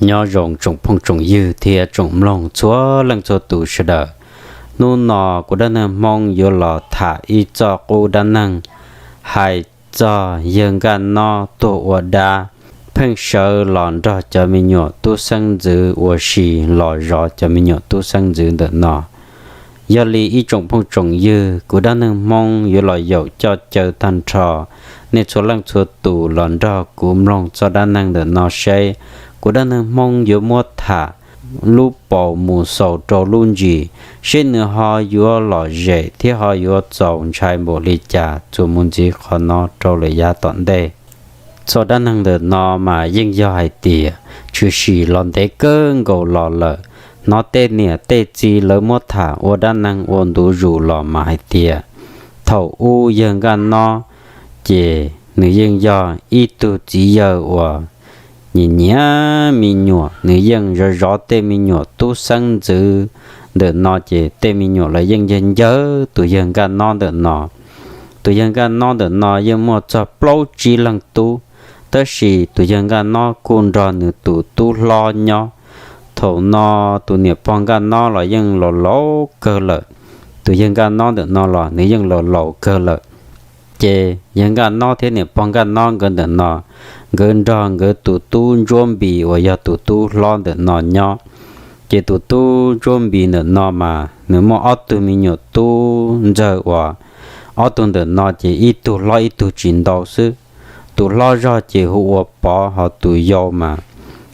Nyob zoo tsoom phooj tsoom ywg thiab tsoom mloog txhua leej txhua tus sawv daws. Hnub no kuv dab neeg Hmoob yuav los tham ib txoj qub dab neeg hais txog yawg Nkaj Nob tuag ua dab, pheej sawv los nrog cov me nyuam tub xeeb ntxwv ua si, los zov cov me nyuam tub xeeb ntxwv ntawm no. Yog li ib tsoom phooj tsoom ywg, kuv dab neeg Hmoob yuav los yaum coj caw tag nrho nej txhua leej txhua tus los nrog kuv mloog txoj dab neeg ntawm no seb kuv dab neeg Hmoob yuav muab tham lub paus mus xaus rau lub ntsis, seb nws ho yuav lom zem thiab ho yuav txaus ntshai npaum li cas. Txuas mus ntxiv qhov no rau lawm yav tom ntej. Txoj dab neeg ntawm no mas yeej yog hais tias tshwm sim los ntev kawg nkaus los lawm. Hnov tej niam tej txiv lawv muab tham ua dab neeg ua ntu zus los mas hais tias thaum ub yawg Nkaj Nob ces nws yeej yog ib tug txiv yawg uas nyiam nyiam me nyuam, nws yeej zov zov tej me nyuam tub xeeb ntxwv ntawm no ces tej me nyuam los yeej yog ncawg tus yawg Nkaj Nob ntawm no. Tus yawg Nkaj Nob ntawm no yeej muaj txog plaub tsib leeg tub, tab sis tus yawg Nkaj Nob kuj nrog nws tus tub hlob nyob. Thaum no tus niam pog Nkaj Nob los yeej laus laus kawg lawm, tus yawg Nkaj Nob ntawm no los nws yeej laus laus kawg lawm. Ces yawg Nkaj Nob thiab niam pog Nkaj Nob nkawd ntawm no, nkawd nrog nkawd tus tub Ntsuab Npis uas yog tus tub hlob ntawm no nyob. Ces tus tub Ntsuab Npis ntawm no mas nws muaj ob tug me nyuam tub ntxawg uas ob tug ntawm no ces ib tug hlob ib tug tsis ntau xwb. Tus hlob zog ces hu ua Pov, ho tus yau mas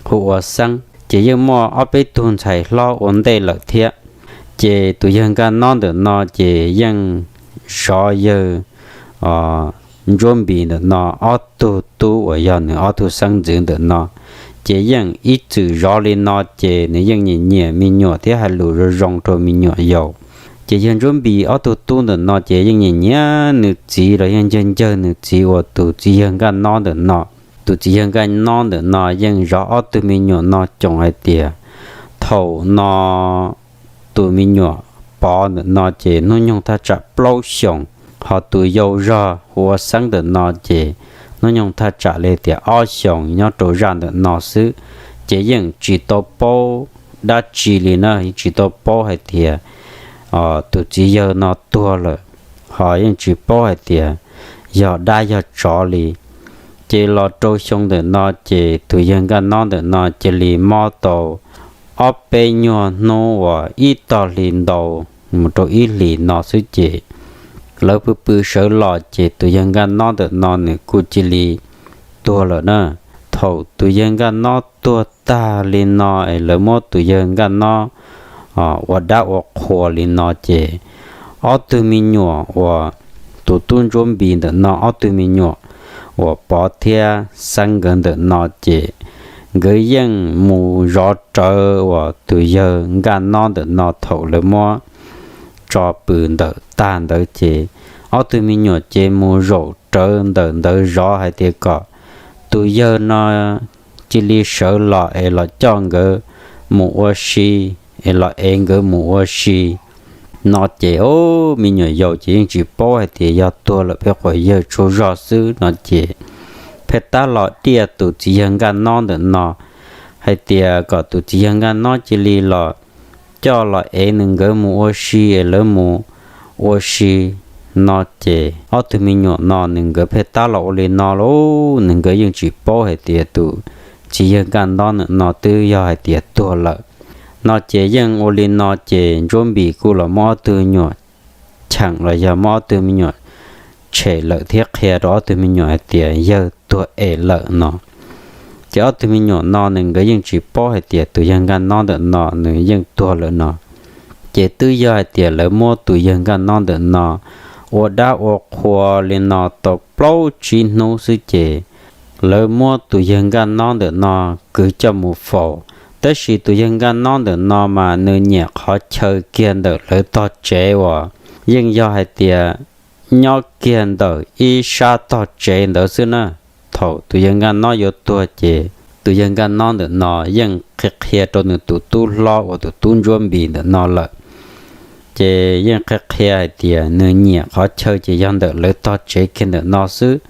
hu ua Xeeb. Ces yeej muaj ob peb tug ntxhais hlob ua ntej lawm thiab. Ces tus yawg Nkaj Nob ntawm no ces yeej zov yawg Ntsuab Npis ntawm no ob tug tub uas yog nws ob tug xeeb ntxwv ntawm no, ces yeej ib txwm zov li no ces nws yeej nyiam nyiam me nyuam thiab hais lus zoo zoo rau me nyuam yaus. Ces yawg Ntsuab Npis ob tug tub ntawm no ces yeej nyiam nyiam nws txiv los yeej ncawg ncawg nws txiv uas tus txiv yawg Nkaj Nob ntawm no. Tus txiv yawg Nkaj Nob ntawm no yeej zov ob tug me nyuam no coos hais tias thaum no tus me nyuam Pov ntawm no ces hnub nyoog thaj tsam plaub xyoos, ho tus yau zog hu ua Xeeb ntawm no ces hnub nyoog thaj tsam li tias ob xyoos nyob rau zaj ntawm no xwb. Ces yeej tsis tau paub dab tsi li na, yeej tsis tau paub hais tias tus txiv yawg no tuag lawm, ho yeej tsis paub hais tias yog dab yog tsov li. Ces los rau xyoo ntawm no ces tus yawg Nkaj Nob ntawm no cia li mob tau ob peb nyuag hnub uas ib tog hli ntau mus rau ib hlis no xwb ces lawv pw pw sawv los ces tus yawg Nkaj Nob ntawm no nws kuj cia li tuag lawm na. Thaum tus yawg Nkaj Nob tuag tag li no es lawv muab tus yawg Nkaj Nob ua dab ua qhua li no ces ob tug me nyuam uas tus tub Ntsuab Npis ntawm no ob tug me nyuam uas Pov thiab Xeeb nkawd ntawm no ces nkawd yeej mus zov rawv uas tus yawg Nkaj Nob ntawm no thaum lawv muab tso pw ntawm tag ntawd ces ob tug me nyuam ces mus zaum rawv ntawm ntawd zov hais tias kom tus yawg no cia li sawv los es los coj nkawd mus ua si, es los ev nkawd mus ua si no ces o, me nyuam yaus ces yeej tsis paub hais tias yog tuag lawm peb quas yawg tsaug zog xwb no ces pheej tab los diaj tus txiv yawg Nkaj Nob ntawm no hais tias kom tus txiv yawg Nkaj Nob cia li los coj los ev nws nkawd mus ua si es lawv mus ua si no ces ob tug me nyuam no nws nkawd pheej tab los ua li no lauj, nws nkawd yeej tsis paub hais tias tus txiv yawg Nkaj Nob ntawm no twb yog hais tias tuag lawm no ces yeej ua li no ces Ntsuab Npis kuj los muab ob tug me nyuam cheem los yog muab ob tug me nyuam tshem lawm thiab qhia rau ob tug me nyuam hais tias yawg tuag es lawm no. Ces ob tug me nyuam no nws nkawd yeej tsis paub hais tias tus yawg Nkaj Nob ntawm no nws yeej tuag lawm no. Ces twb yog hais tias lawv muab tus yawg Nkaj Nob ntawm no ua dab ua qhua li no tau plaub tsib hnub xwb ces lawv muab tus yawg Nkaj Nob ntawm no kwv coj mus faus. Tab sis tus yawg Nkaj Nob ntawm no mas nws nyiam qhov chaw kiag ntawm lawv tog tsev uas yeej yog hais tias nyob kiag ntawm ib sab tog tsev ntawd xwb na. Thaum tus yawg Nkaj Nob yuav tuag ces tus yawg Nkaj Nob ntawm no yeej qhia qhia rau nws tus tub hlob uas tus tub Ntsuab Npis ntawm no lawm. Ces yeej qhia qhia hais tias nws nyiam qhov chaw ces yog ntawm lawv tog tsev kiag ntawm no xwb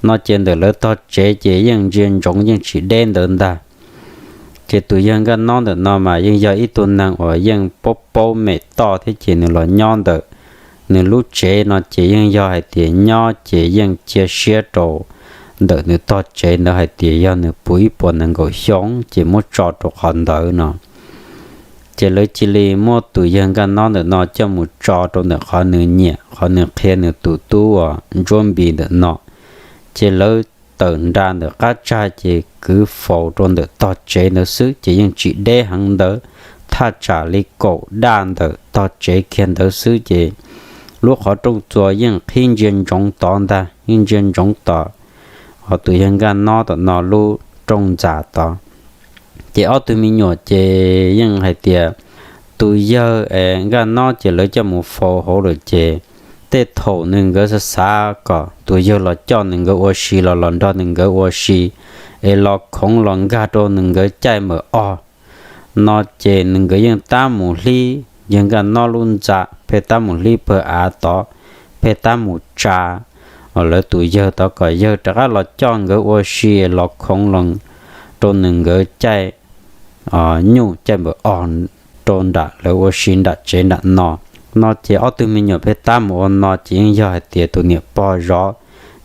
no ces ntawm lawv tog tsev ces yeej ntsia ntsoov yeej tsis deb ntawd ntag. Ces tus yawg Nkaj Nob ntawm no mas yeej yog ib tug neeg uas yeej paub paub mem toj thiab ces nws los nyob ntawm nws lub tsev no ces yeej yog hais tias nyob ces yeej cia siab rau ntawm nws tog tsev ntawd hais tias yog nws puv ib puas nees nkaum xyoo ces muab tso rau qhov ntawd no. Ces lawv cia li muab tus yawg Nkaj Nob ntawm no coj mus tso rau ntawm qhov nws nyiam, qhov nws qhia nws tus tub uas Ntsuab Npis ntawm no. Ces lawv tawm nra ntawm qab tsag ces kwv faus rau ntawm tog tsev ntawd xwb ces yeej tsis deb heev ntawd, thaj tsam li kaum daj ntawm tog tsev kiag ntawd xwb ces lub qhov rooj txuas yeej qhib ntsia ntsoov tod ntag, yeej ntsia ntsoov tod, ho tus yawg Nkaj Nob tom no lub rooj ntxa tod. Ces ob tug me nyuam ces yeej hais tias tus yawg Nkaj Nob ces lawv coj mus faus hauv lawm ces tej thaum nws nkawd xav xav kom tus yawg los coj nws nkawd ua si los los nrog nws nkawd ua si es los khoov los nkag rau nws nkawd caij npawm os no ces nws nkawd yeej tab mus hlib yawg Nkaj Nob lub ntxa, pheej tab mus hlib pawg av tod, pheej tab mus tsa lawv tus yawg tod kom yawg rov qab los coj nkawd ua si los khoov los rau nws nkawd caij nyuj caij npawm os rau nram lawv ua si nram tsev nram no. No ces ob tug me nyuam pheej tab mus ua no ces yeej yog hais tias tus niam pog zov,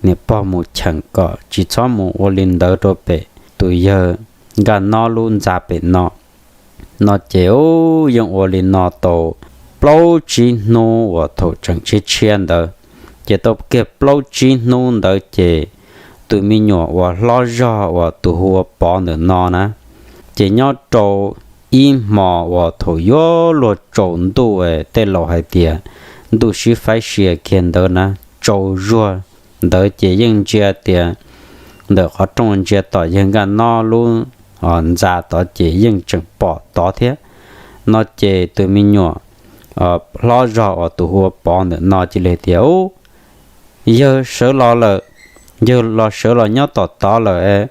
niam pog mus cheem kom tsis txhob mus ua li ntawd rau pem tus yawg Nkaj Nob lub ntxa pem no. No ces yeej ua li no tau plaub tsib hnub uas thaum tseem tshiab tshiab ntawd, ces tau kiag plaub tsib hnub ntawd ces tus me nyuam uas hlob zog uas tus hu ua Pov ntawm no na, ces nyob rau ib hmo uas thaum yuav luag tsaus ntuj, tej laus hais tias ntuj sib faib sia kiag ntawd na, tsaus zuag ntawd ces yeej ntsia tias ntawm qhov rooj ntsia tom yawg Nkaj Nob lub ntxa tod ces yeej tseem pom tod thiab. No ces tus me nyuam hlob zog uas tus hu ua Pov ntawm no cia li tias, Ub, yawg sawv los lawm, yawg los sawv los nyob tom tod lawm,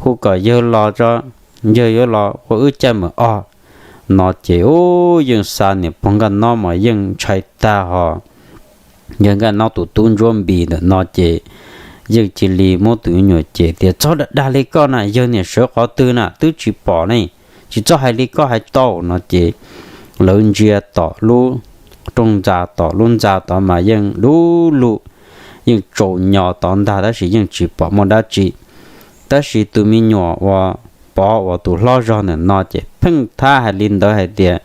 hu kom yawg los, yawg yuav los ua wb caij npawm os. No ces ub, yeej xa niam pog Nkaj Nob mas yeej ntshai tag ho. Yawg Nkaj Nob tus tub Ntsuab Npis ntawm no ces yeej cia li muab tus me nyuam cem tias, Txhob dag dag li koj na, yawg niam sawv qhov twg na twb tsis pom ne, tsis txhob hais li koj hais tau. No ces lawv ntsia tom lub rooj ntxa tod, lub ntxa tod mas yeej dub lug, yeej tsaus nyo tod ntag tab sis yeej tsis pom muaj dab tsi. Tab sis tus me nyuam uas Pov uas tus hlob zog ntawm no ces pheej thab hais li ntawd hais tias,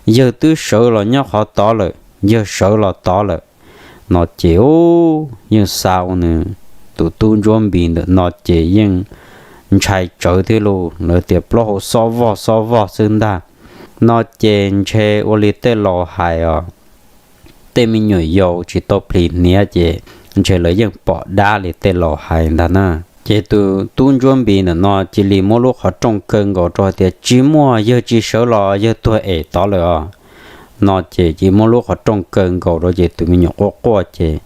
Yawg twb sawv los nyob qhov tod lawm, yawg sawv los tod lawm. No ces ub, yeej xa ua nws tus tub Ntsuab Npis ntawm no ces yeej ntshai tsawv thiab lauj, lawv tias plaub hau xob vog xob vog xwb ntag. No ces ntshe ua li tej laus hais os, tej me nyuam yaus tsis tau plhis hniav ces ntshe lawv yeej pom dab li tej laus hais ntag na. Ces tus tub Ntsuab Npis ntawm no cia li muab lub qhov rooj kaw nkaus rau hais tias, Tsis muaj, yawg tsis sawv los, yawg tuag es tod lawm os. No ces cia muab lub qhov rooj kaw nkaus rau ces tus me nyuam quaj quaj ces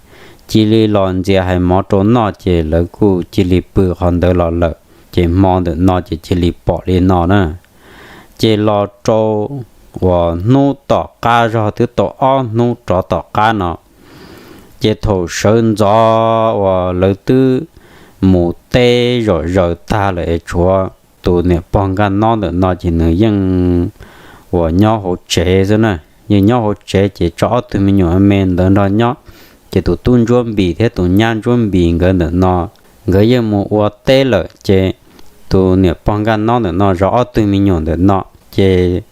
cia li los ntxias hais mov rau noj ces lawv kuj cia li pw qhov ntawd los lawm. Ces hmo ntawm no ces cia li pom li no na. Ces los rau uas hnub tom qab zog twb tau ob hnub rov tom qab no, ces thaum sawv ntxov uas lawv twb mus teb zom zaws tag lawm es tshuav tus niam pog Nkaj Nob ntawm no ces nws yeej uas nyob hauv tsev xwb na. Yeej nyob hauv tsev ces tso ob tug me nyuam me ntawd nrog nyob. Ces tus tub Ntsuab Npis thiab tus nyab Ntsuab Npis nkawd ntawm no, nkawd yeej mus ua teb lawm ces tus niam pog Nkaj Nob ntawm no zov ob tug me nyuam ntawm no ces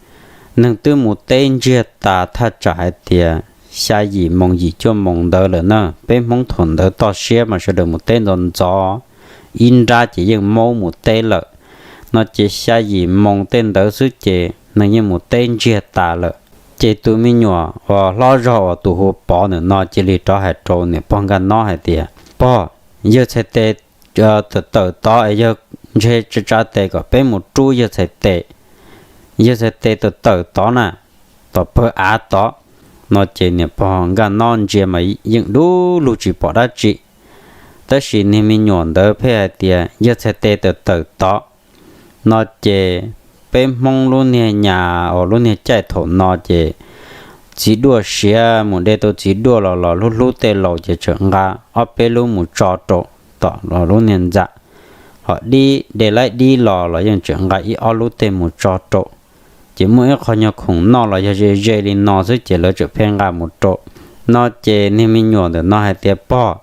neeg twb mus teb ntsiag tas thaj tsam hais tias xya yim moos yim cuaj moos ntawd lawm na. Peb Hmoob thaum ntawd toj siab mas sawv daws mus teb ntxov ntxov, ib nrab ces yeej maub mus teb lawm. No ces xya yim moos tej ntawd xwb ces neeg yeej mus teb ntsiag tas lawm. Ces tus me nyuam uas hlob zog uas tus hu Pov ntawm no cia li rov hais rau niam pog Nkaj Nob hais tias, Pog, yawg txhais tes tawm tawm tod es yawg ntshe tsa tsa tes kom peb mus rub yawg txhais tes. Yawg txhais tes tawm tawm tod na, tom pawg av tod. No ces niam pog Nkaj Nob ntsia mas yeej dub lug tsis pom dab tsi, tab sis niag me nyuam ntawd pheej hais tias yawg txhais tes tawm tawm tod. No ces peb Hmoob lub niag nyas uas lub niag caij thaum no ces txiv duaj siav mus de tau txiv duaj los los hlub hlub tej laus ces tseem nqa ob peb lub mus tso rau tom lub niag ntxa. ho dib de laib dib los los yeej tseem nqa ib ob lub tej mus tso rau. Ces muaj ib qho nyuag khoom noj los yog ze ze li no xwb ces lawv tseem pheej nqa mus rau. No ces niag me nyuam ntawm no hais tias, Pog,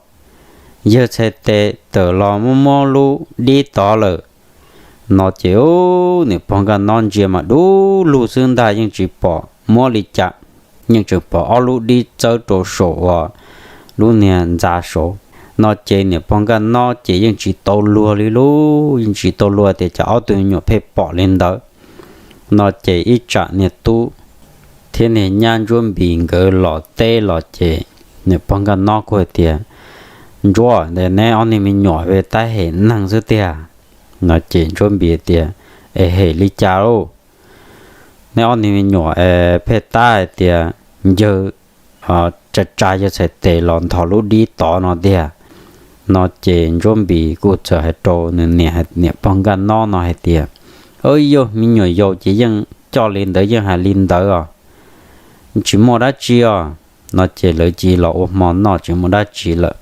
yawg txhais tes tawm los muab muab lub dib tod lawm. No ces niam pog Nkaj Nob ntsia mas dub lug xwb ntag, yeej tsis pom muab li cas, yeej tseem pom ob lub dib txawb rau saum uas lub niag ntxa saud. No ces niam pog Nkaj Nob ces yeej tsis tau luag li lauj, yeej tsis tau luag tias cas ob tug me nyuam pheej pom li ntawd. No ces ib tsam niag tub thiab niag nyab Ntsuab Npis nkawd los teb los ces niam pog Nkaj Nob kuj hais tias, Ntsuab, neb ob niag me nyuam pheej tab hem neeg xwb tiag. No ces Ntsuab Npis tias, Es hem li cas lauj? Neb ob niag me nyuam pheej tab hais tias yawg tsa tsa yawg txhais tes los nthos lub dib tod no tiag. No ces Ntsuab Npis kuj txawm hais rau nws niam, niam pog Nkaj Nob no hais tias, Yog me nyuam yaus ces yeej coj li ntawd yeej hais li ntawd os, tsis muaj dab tsi os. No ces lawv cia li los ua hmo noj tsis muaj dab tsi lawm.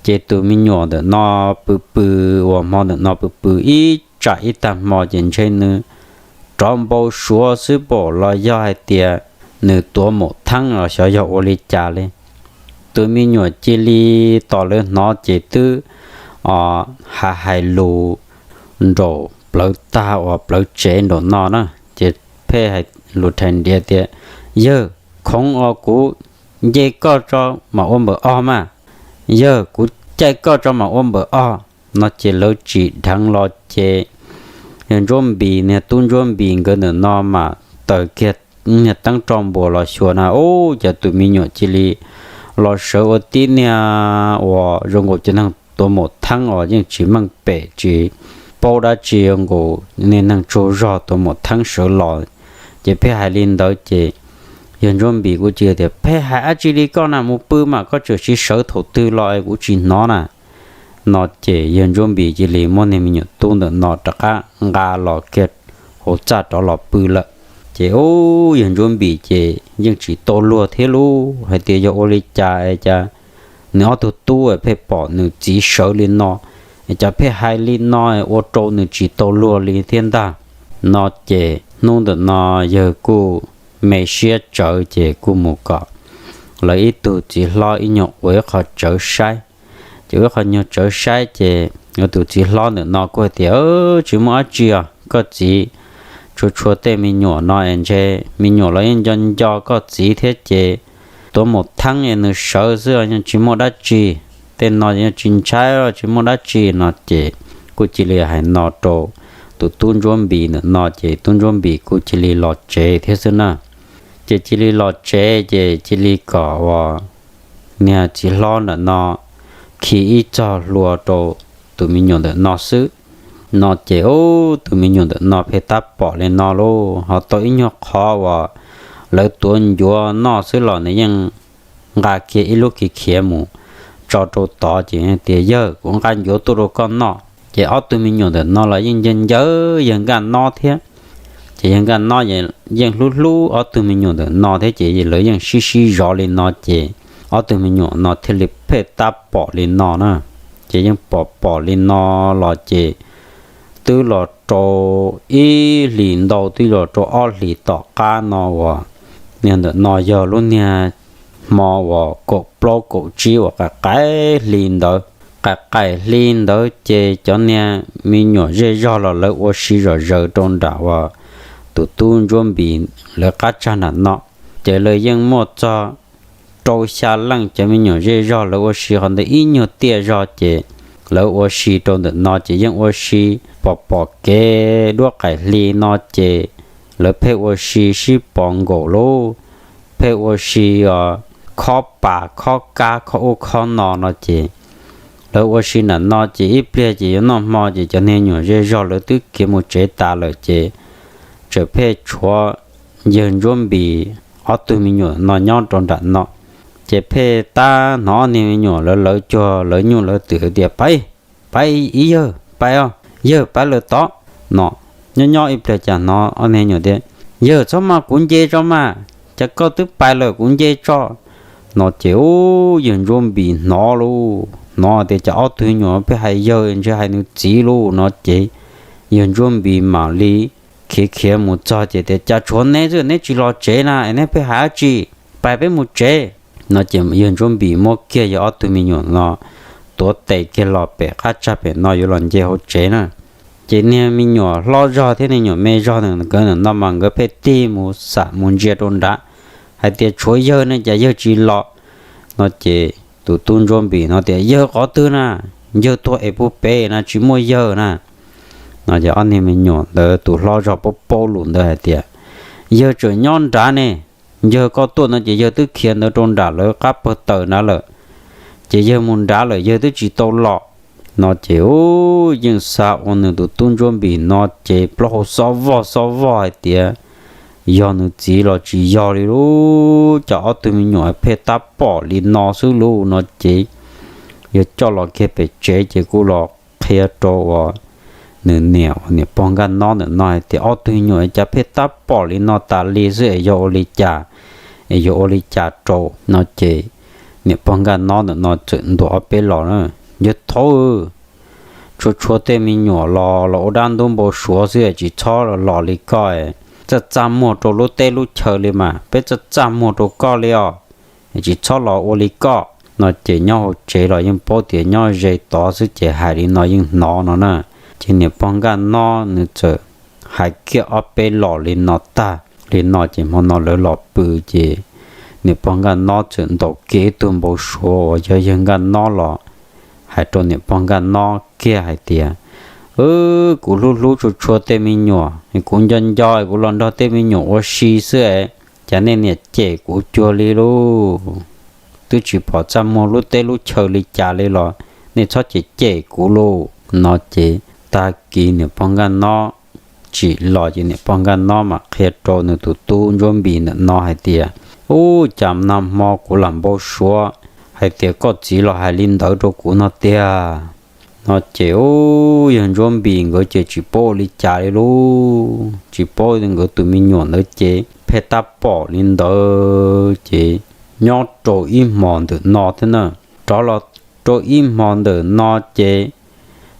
Ces tus me nyuam ntawm no pw pw, ua hmo ntawm no pw pw ib tsam ib tag hmo ces ntshe nws rov npau suav xwb pom los yog hais tias nws tuav maum theeb los xyov yog ua li cas li. Tus me nyuam cia li, tos lawv hnov ces twb ha hais lus nraum plawv tag uas plawv tsev nraum no na, ces pheej hais lus rhais nriav tias, Yawg, khoov uas kuv nce koj tso mam ua npawm o mas, yawg, kuv caij koj tso mam ua npawm o. No ces lawv tsim dheev los ces yawg Ntsuab Npis niag tub Ntsuab Npis nkawd ntawm no mas taws kiag niag teeb roj npuas los xyuas na, ub, cas tus me nyuam cia li los sawv ua tib niag uas zoo nkaus cov neeg tuav maum theeb os, yeej tsis meej pem tsis paub dab tsi, zoo nkaus niag neeg tsaug zog tuav maum theeb sawv los. Ces pheej hais li ntawd ces yawg Ntsuab Npis kuj cia tias, Pheej hais dab tsi li koj na, mus pw mas koj tseem sib sawv thaum twg los kuv tsis hnov na. No ces yawg Ntsuab Npis cia li muab niag me nyuam tub ntawm no rov qab nqa los kiag hauv txaj rov los pw lawm. Ces ub, yawg Ntsuab Npis ces yeej tsis tau luag thiab lauj, hais tias yog ua li cas es cas nws ob tug tub pheej pom nws txiv sawv li no, es cas pheej hais li no ua rau nws tsis tau luag li thiab ntag. No ces hnub ntawm no yawg kuj me siab tsawv ces kuj mus kom lawv ib tug txiv hlob ib nyuag ua ib qho tsawv saib. Ces ua ib qho nyuag tsawv saib ces tus txiv hlob ntawm no kuj hais tias, Tsis muaj dab tsi os, koj txiv tshua tshua tej me nyuam no es ntshe me nyuam los yeej nco nco koj txiv thiab ces tuav maum theeb es nws sawv xwb, yeej tsis muaj dab tsi. Tej no yeej tsis ntshai, tsis muaj dab tsi. No ces kuj cia li hais no rau tus tub Ntsuab Npis ntawm no ces tub Ntsuab Npis kuj cia li los tsev thiab xwb na. Ces cia li los tsev ces cia li kom uas niag txiv hlob ntawm no khi ib txog hlua rau tus me nyuam ntawm no xwb. No ces ub, tus me nyuam ntawm no pheej tab pom li no lauj, ho tau ib nyuag qhov uas lawv tuav ncuav noj xwb los nws yeej nqa kiag ib lub khiv khiav mus tso rau tod ces tias, Yawg, kuv nqa ncuav tuaj rau koj noj. Ces ob tug me nyuam ntawm no los yeej ncaws ncaws yawg Nkaj Nob thiab. Ces yawg Nkaj Nob yeej hlub hlub ob tug me nyuam ntawm no thiab ces lawv yeej sib sib zov li no ces ob tug me nyuam no thiaj li pheej tab pom li no na. Ces yeej pom pom li no los ces twb los rau ib hlis ntau twb los rau ob hlis tom qab no uas niag ntawm no yog lub niag hmo uas kaum plaub kaum tsib uas qaim qaim hli ntawd. Qaim qaim hli ntawd ces cov niag me nyuam zej zog los lawv ua si zom zaws rau nram uas tus tub Ntsuab Npis lawv qab tsag nram no. Ces lawv yeej muaj txog rau xya leej cov me nyuam zej zog lawv ua si qhov ntawd ib nyuag tiaj zog ces lawv ua si rau ntawm no ces yeej ua si pom pom kev duab qaim hli no ces lawv pheej ua si sib pov nkaus lauj, pheej ua si os, khob pas khob kab khob ub khob no no ces lawv ua si nram no ces ib pliag ces yuav noj hmo ces cov niag nyuam zej zog lawv twb khiav mus tsev tas lawm ces tseem pheej tshuav yawg Ntsuab Npis ob tug me nyuam no nyob rau nram no. Ces pheej tab hnov ob niag me nyuam lawv lawv cuag lawv nyuj lawv twm tias, Pab, pab ib yawg, pab os, yawg pab lawm tod. No nyob nyob ib pliag cas hnov ob niag nyuam tias, Yawg txhob mas kuv nce tso mas, cas koj twb pais lawm kuv nce tso. No ces ub, yawg Ntsuab Npis hnov lauj, hnov tias cas ob tug me nyuam pheej hais yawg ntshe hais nws txiv lauj no ces yawg Ntsuab Npis mam li khiav khiav mus txog ces tias, Cas tshuav neb xwb neb tsis los tsev na es neb pheej hais dab tsi? Pais peb mus tsev. No ces yawg Ntsuab Npis muab kiag yawg ob tug me nyuam no tuav tes kiag los pem qab tsag pem no yuav los nce hauv tsev na. Ces niag me nyuam hlob zog thiab niag me nyuam me zog nkawd no mas nkawd pheej tig mus xam mus ntsia rau nrad hais tias, Tshuav yawg ne cas yawg tsis los? No ces tus tub Ntsuab Npis no tias, Yawg qhov twg na? Yawg tuag es puag pem na, tsis muaj yawg na. No ces ob niag me nyuam ntawd tus hlob zog paub paub lus ntawd hais tias, Yawg tseem nyob nrad ne, yawg koj tuaj no ces yawg twb khiav ntawd rau nram lawv qab pawg taws nrad lawm, ces yawg mus nrad lawm yawg twb tsis tau los. No ces yeej xav ua nws tus tub Ntsuab Npis no ces plaub hau xob vog xob vog hais tias yog nws txiv los tsis yog li lub cas ob tug me nyuam pheej tab pom li no xwb lub no ces yawg coj los kiag pem tsev ces kuj los qhia rau uas nws niam uas niam pog Nkaj Nob ntawm no hais tias, Ob tug me nyuam cas pheej tab pom li no tas li xwb es yog ua li cas, es yog ua li cas rau? No ces niam pog Nkaj Nob ntawm no txawm ntuas ob peb los na, Yawg thaub, tshua tshua tej me nyuam los los ua dab ntub npau suav xwb es tsis txhob los li koj, txaj txaj muag rau lub teb lub chaw li mas peb txaj txaj muag rau koj li os, tsis txhob los ua li koj. No ces nyob hauv tsev los yeej paub tias nyob ze tod xwb ces hais li no yeej hnov no na. Ces niam pog Nkaj Nob nws txawm hais kiag ob peb los li no tag li no ces hmo no lawv los pw ces niam pog Nkaj Nob txawm ntaus kiag ib tug npau suav uas yog yawg Nkaj Nob los hais rau niam pog Nkaj Nob kiag hais tias, Kuv hlub hlub tshua tshua tej me nyuam, kuv nco nco kuv los nrog tej me nyuam ua si xwb es cas nej niam cem kuv cuag li lub, twb tsis pom txaj muag lub teb lub chaw li cas li los nej txhob cem cem kuv lub. No ces tag kis niam pog Nkaj Nob tsim los ces niam pog Nkaj Nob mam qhia rau nws tus tub Ntsuab Npis ntawm no hais tias, Ub, cas nag hmo kuv lam npau suav hais tias koj txiv los hais li ntawd rau kuv no tiag. No ces ub, yawg Ntsuab Npis nkawd ces tsis paub ua li cas li lub, tsis paub nkawd tus me nyuam ntawd ces pheej tab pom li ntawd ces nyob rau ib hmo ntawm no thiab na, rov los rau ib hmo ntawm no ces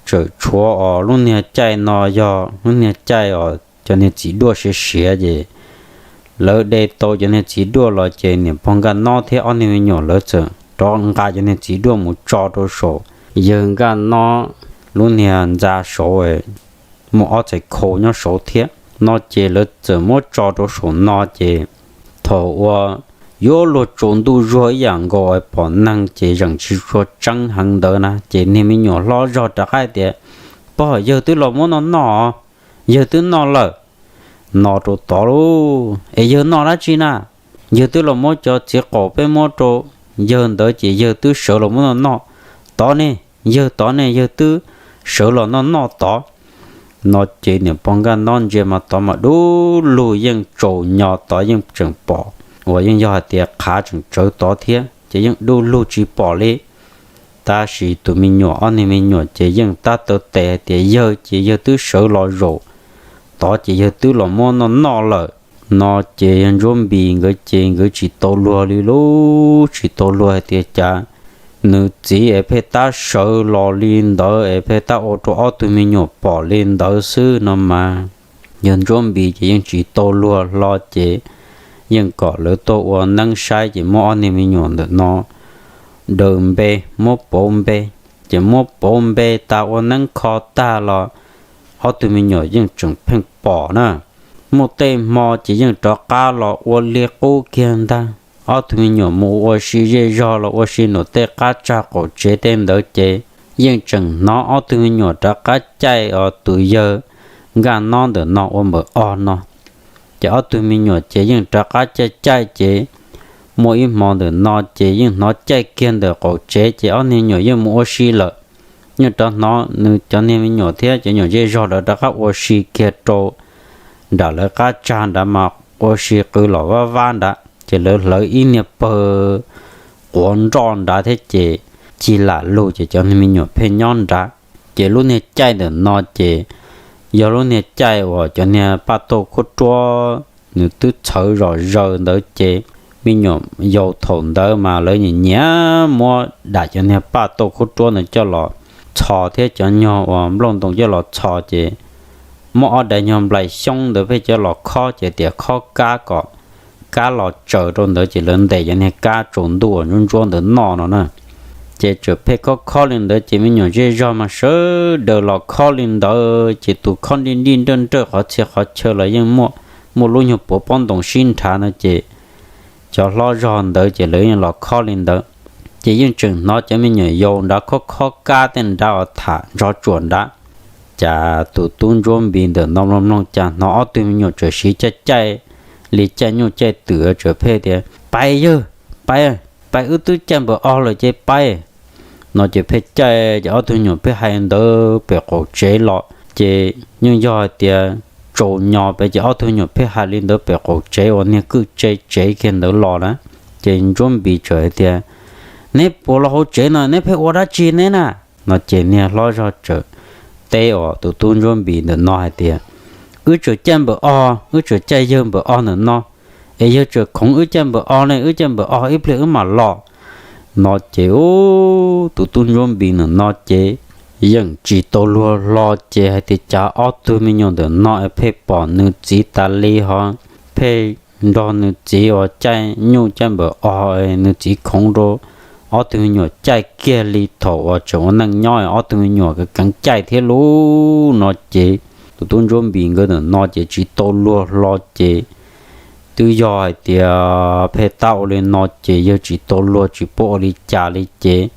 txawm tshuav os lub niag caij no yog lub niag caij os cov niag txiv duaj siav siav ces lawv de tau cov niag txiv duaj los ces niam pog Nkaj Nob thiab ob niag me nyuam lawv txawm rov nqa cov niag txiv duaj mus tso rau saum yawg Nkaj Nob lub niag ntxa saud muaj ob txhais khau nyob saud thiab. No ces lawv txawm muab tso rau saum no ces thaum uas yuav luag tsaus ntuj zuag ib yam nkaus pom neeg ces zeem tsis tshua tseeb heev ntawd na ces niag me nyuam hlob zog rov qab tias, Pog, yawg twb los muab noj noj, yawg twb noj lawm. No rau tod lauj, Es yawg noj dab tsi na? Yawg twb los muab cov txiv qaum peb muab rau yawg ntawd ces yawg twb sawv los muab noj noj tod ne. Yawg tod ne, yawg twb sawv los noj noj tod. No ces niam pog Nkaj Nob ntsia mas tod mas dub lug, yeej tsaus nyo tod yeej tseem pom uas yeej yog hais tias qhav tseem tsawv tod thiab ces yeej dub lug tsis pom li. Tab sis tus me nyuam, ob niag me nyuam ces yeej tab taw tes hais tias yawg ces yawg twb sawv los zaum tod ces yawg twb los muab noj noj lawm. No ces yawg Ntsuab Npis nkawd ces nkawd tsis tau luag li lub, tsis tau luag hais tias cas nws txiv es pheej tab sawv los li ntawd es pheej tab ua rau ob tug me nyuam pom li ntawd xwb no mas. Yawg Ntsuab Npis ces yeej tsis tau luag hlo ces yeej kom lawv tuaj ua neeb saib ces muab ob niag me nyuam ntawm no daws npe, muab pauv npe. Ces muab pauv npe tas ua neeb kho tag los ob tug me nyuam yeej tseem pheej pom na. Muaj tej hmo ces yeej rov qab los ua li qub kiag ntag. Ob tug me nyuam mus ua si zej zog los ua si nram tej qab tsag qaum tsev tej ntawd ces yeej tseem hnov ob tug me nyuam rov qab caij os tus yawg Nkaj Nob ntawm no ua npawm os no. Ces ob tug me nyuam ces yeej rov qab caij caij ces muaj ib hmo ntawm no ces yeej hnov caij kiag ntawm qaum tsev ces ob niag me nyuam yeej mus ua si lawm. Yeej rov hnov nws cov niag me nyuam thiab cov nyuam zej zog lawv rov qab ua si kiag rau nram lawv qab tsag nrad mas ua si qw los vab vab nrad ces lawv hlawv ib niag pawg quav nroj nrad thiab ces cig lam lug ces cov niag me nyuam pheej nyob nrad. Ces lub niag caij ntawm no ces yog lub niag caij uas cov niag paj tauj khuab ruab nws twb txhawv zom zaws ntawd ces Me nyuam yaus thaum ntawd mas lawv nyiam nyiam muab dam cov niag paj tauj khub ruab ntawd coj los txhos thiab cov nyog uas nplooj ntoo coj los txhos ces muab ob daim nyuag nplais xyoob ntawd pheej coj los khob ces tias khob kab kom kab los tsaws rau ntawd ces lawv ntes cov niag kab tsaus ntuj uas ntsuab ntsuab ntawd noj no na. Ces txawm pheej khob khob li ntawd ces me nyuam zej zog mas sawv daws los khob li ntawd ces tus khob nrij nrij nrawj nrawj qhov txhia qhov chaw los yeej muaj, muaj lub nyuag puav pob ntoos sib nrhav no ces cov hlob zog ntawd ces lawv yeej los khob li ntawd. Ces yeej tseem hnov cov me nyuam yaus nrad khob khob kab tej nrad uas tham ntsoov tsuam nrad. Cas tus tub Ntsuab Npis ntawm no mloog mloog cas hnov ob tug me nyuam txawm siv caij caij li caij nyuj caij twm txawm pheej tias, Pais yawg, pais, pais, wb twb caij npawm o lawm ces pais. No ces pheej caij ces ob tug me nyuam pheej hais ntawd pem qaum tsev los ces yeej yog hais tias tsaus nyo pem ces ob tug me nyuam pheej hais li ntawd pem qaum tsev uas niag kwj tse tsev kiag ntawd los na. Ces Ntsuab Npis txawm hais tias, Neb puas los hauv tsev no neb pheej ua dab tsi neb na? No ces niag hlob zog txawm teb uas tus tub Ntsuab Npis ntawm no hais tias, Wb tseem caij npawm o, wb tseem caij yawg npawm o ntawm no, es yawg tseem khoov wb caij npawm o ne, wb caij npawm o ib pliag wb mam los. No ces ub tus tub Ntsuab Npis ntawm no ces yeej tsis tau luag hlo ces hais tias cas ob tug me nyuam ntawm no es pheej pom nws txiv tas li ho pheej nrog nws txiv uas caij nyuj caij npawm o, nws txiv khoov rau ob tug me nyuam caij kiag li thaum uas tseem ua neej nyob ob tug me nyuam keev caij thiab lub no ces tus tub Ntsuab Npis nkawd ntawm no ces tsis tau luag hlo ces twb yog hais tias pheej tab ua li no ces yawg tsis tau luag tsis paub ua li cas li ces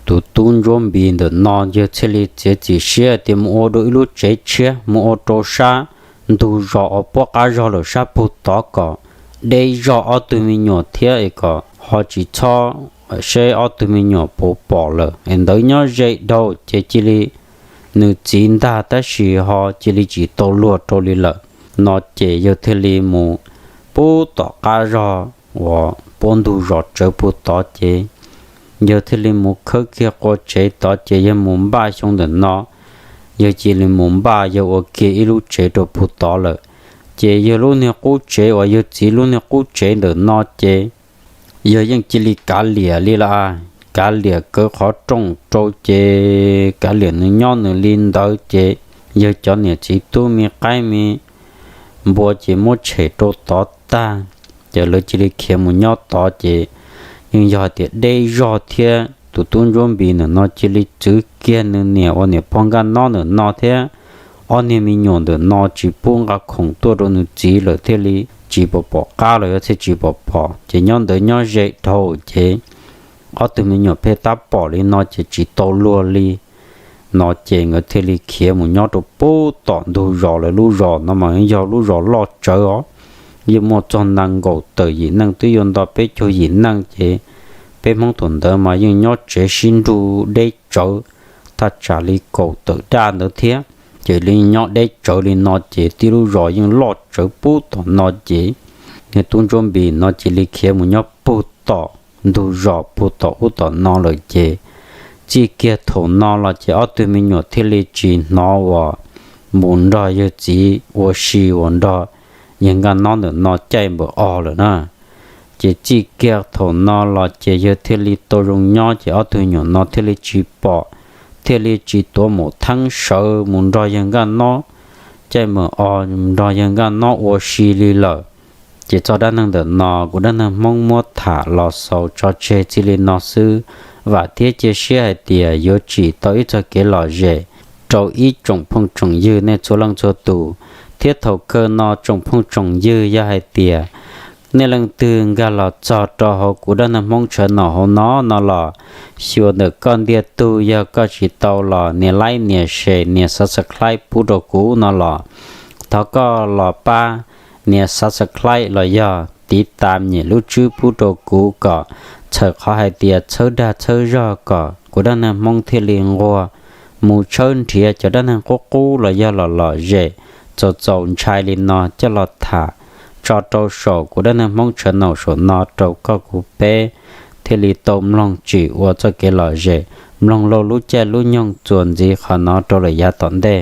tus tub Ntsuab Npis ntawm no yawg thiaj li txiav txim siab tias mus ua dua ib lub tsev tshiab mus ua rau sab ntug zos uas puab qab zog lawm sab pug tod kom deb zog ob tug me nyuam thiab es kom ho tsis txhob seb ob tug me nyuam puas pom lawm es ntawd nyob ze dhau ces cia li nws txiv ntag tab sis ho cia li tsis tau luag rau li lawm. No ces yawg thiaj li mus pub tom qab zog uas puab ntug zos tsawv pug tod ces yawg thiaj li mus khawb kiag qua tsev tod ces yawg mus npaj xyoo ntawm no, yawg cia li mus npaj yawg ua kiag ib lub tsev rau pug tod lawm. Ces yawg lub niag qub tsev uas yawg txiv lub niag qub tsev ntawm no ces yawg yeej cia li kav liam li lawm, kav liam kaw qhov rooj rau ces kav liam nws nyob nws li ntawd ces yawg cov niam txiv tub me qaib me npua ces muab tshem rau tod tag, ces lawv cia li khiav mus nyob tod ces yeej yog hais tias deb zog thiab tus tub Ntsuab Npis ntawm no cia li txwv kiag nws niam uas niam pog Nkaj Nob ntawm no thiab ob niag me nyuam ntawm no tsis pub nqa khoom tuaj rau nws txiv lawm thiaj li tsis pom pom qab los yog thiaj tsis pom pom ces nyob ntawd nyob ze dhau ces ob tug me nyuam pheej tab pom li no ces tsis tau luag li. No ces nkawd thiaj li khiav mus nyob rau pub tom ntug zos lawm. Lub zos no mas yog lub zos loj tsawv os, yeej muaj txog nees nkaum tawm yim neej twb yuav nto peb caug yim neej ces peb Hmoob thaum ntawd mas yeej nyob tsev sib nrug deb tsawv thaj tsam li kaum tawm daj ntawd thiab. Ces li nyob deb tsawv li no ces tib lub zos yeej loj tsawv pub tom no ces niag tub Ntsuab Npis no cia li khiav mus nyob pug tom ntug zos pug tom ub tom no lawm ces txij kiag thaum no los ces ob tug me nyuam thiaj li tsis hnov uas mus nrog yawg txiv ua si uas nrog yawg Nkaj Nob ntawm no caij npawm o lawm na. Ces txij kiag thaum no los ces yawg thiaj li tau zoo nyob ces ob tug me nyuam no thiaj li tsis pom, thiaj li tsis tuav mus theeb sawv mus nrog yawg Nkaj Nob caij npawm o, nrog yawg Nkaj Nob ua si li lawm. Ces txog dab neeg ntawm no kuv dab neeg Hmoob muab tham los xaus tso tseg txij li no xwb. Vam thiab cia siab hais tias yuav tsim tau ib txoj kev lom zem rau ib tsoom phooj tsoom ywg nej txhua leej txhua tus. Thiab thaum kawg no tsoom phooj tsoom ywg yog hais tias nej leej twg nkag los txog rau hauv kuv dab neeg Hmoob tshawv nom hauv no no los xyuas ntawm koj ntiag tug yog koj tsis tau los nias like nias share nias subscribe pub rau kuv no los thov koj los pab nias subscribe los yog tiv tas nyem lub tswb pub rau kuv kom txhawm qhov hais tias txhawb dag txhawb zog kom kuv dab neeg Hmoob thiaj li nquag mus tshawb nrhiav cov dab neeg qub qub los yog lom lom zem txaus txaus ntshai li no coj los tham tso rau saum kuv dab neeg Hmoob tshawv nom saum no rau koj kuv peb thiaj li tau mloog tsim ua txoj kev lom zem, mloog laug lub caij lub nyoog txuas ntxiv qhov no rau lawm yav tom ntej.